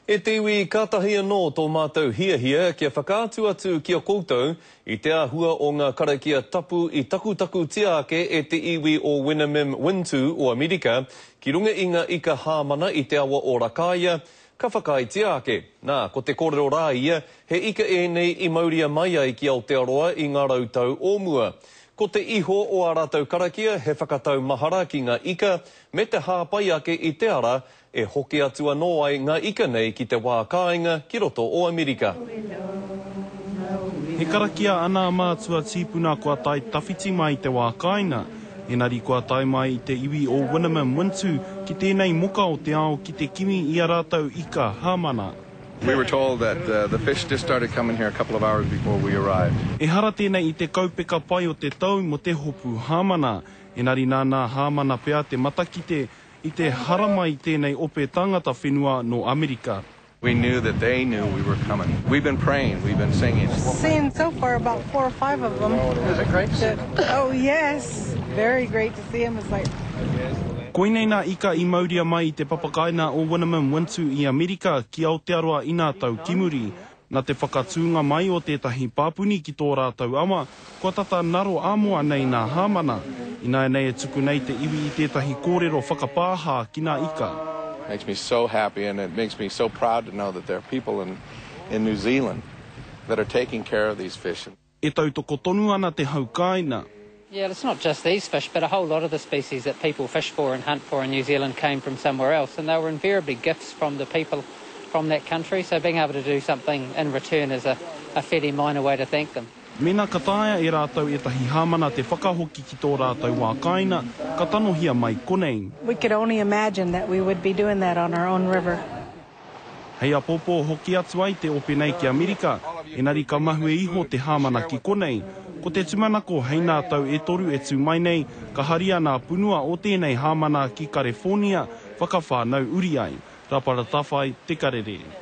E te iwi, kātahi anō tō mātou hiahia kia whakaatu atu ki a koutou i te āhua o ngā karakia tapu i takutakutia ake e te iwi o Winnemem Wintu o Amerika ki runga i ngā ika hāmana i te awa o Rakaia, ka whakaaetia ake. Nā, ko te kōrero rā ia, he ika ēnei i mauria mai ai ki Aotearoa i ngā rautau o mua. Ko te iho o ā rātou karakia he whakatau mahara ki ngā ika me te hāpai ake i te ara E hoki atu anō ai ngā ika nei ki te wā kāinga ki roto o Amerika. He karakia ana mātua tīpuna kua tae tawhiti mai i te wā kāinga, engari kua tae mai i te iwi o Winnemem Wintu ki tēnei moka o te ao ki te kimi i a rātou ika hāmana. We were told that the fish just started coming here a couple of hours before we arrived. Ehara tēnei i te kaupeka pai o te tau mō te hopu hāmana, engari nā nā hāmana pea te matakite I te haramai tēnei ope tāngata whenua nō Amerika. We knew that they knew we were coming. We've been praying, we've been singing. Seen so far about four or five of them. Is it great to see them? Oh yes, very great to see them. It's like. Koinei nā ika i mauria mai i te papakaina o Winnemem Wintu i Amerika ki Aotearoa inā tau ki muri. Na te whakatūnga mai o tētahi pāpuni ki tō rātou awa, kua tata naro ā-moa nei nā Hāmana. Ināianei e tuku nei te iwi i tētahi kōrero whakapāha ki nā ika. Makes me so happy and it makes me so proud to know that there are people in in New Zealand that are taking care of these fish. E tautoko tonu ana te hau kāina. Yeah, it's not just these fish, but a whole lot of the species that people fish for and hunt for in New Zealand came from somewhere else, and they were invariably gifts from the people from that country, so being able to do something in return is a, a fairly minor way to thank them. Mēnā ka taea e rātou ētahi hāmana te whakahoki ki tō rātou wā kāina, ka tanohia mai konei. We could only imagine that we would be doing that on our own river. Hei apōpō hoki atu ai te ope nei ki Amerika, engari ka mahue iho te hāmana ki konei. Ko te tumanako hei nā tau e toru e tū mai nei, ka haria nā punua o tēnei hāmana ki Karewhōnia, whakawhānau uri ai. Rapara Tawhai, Te Karere.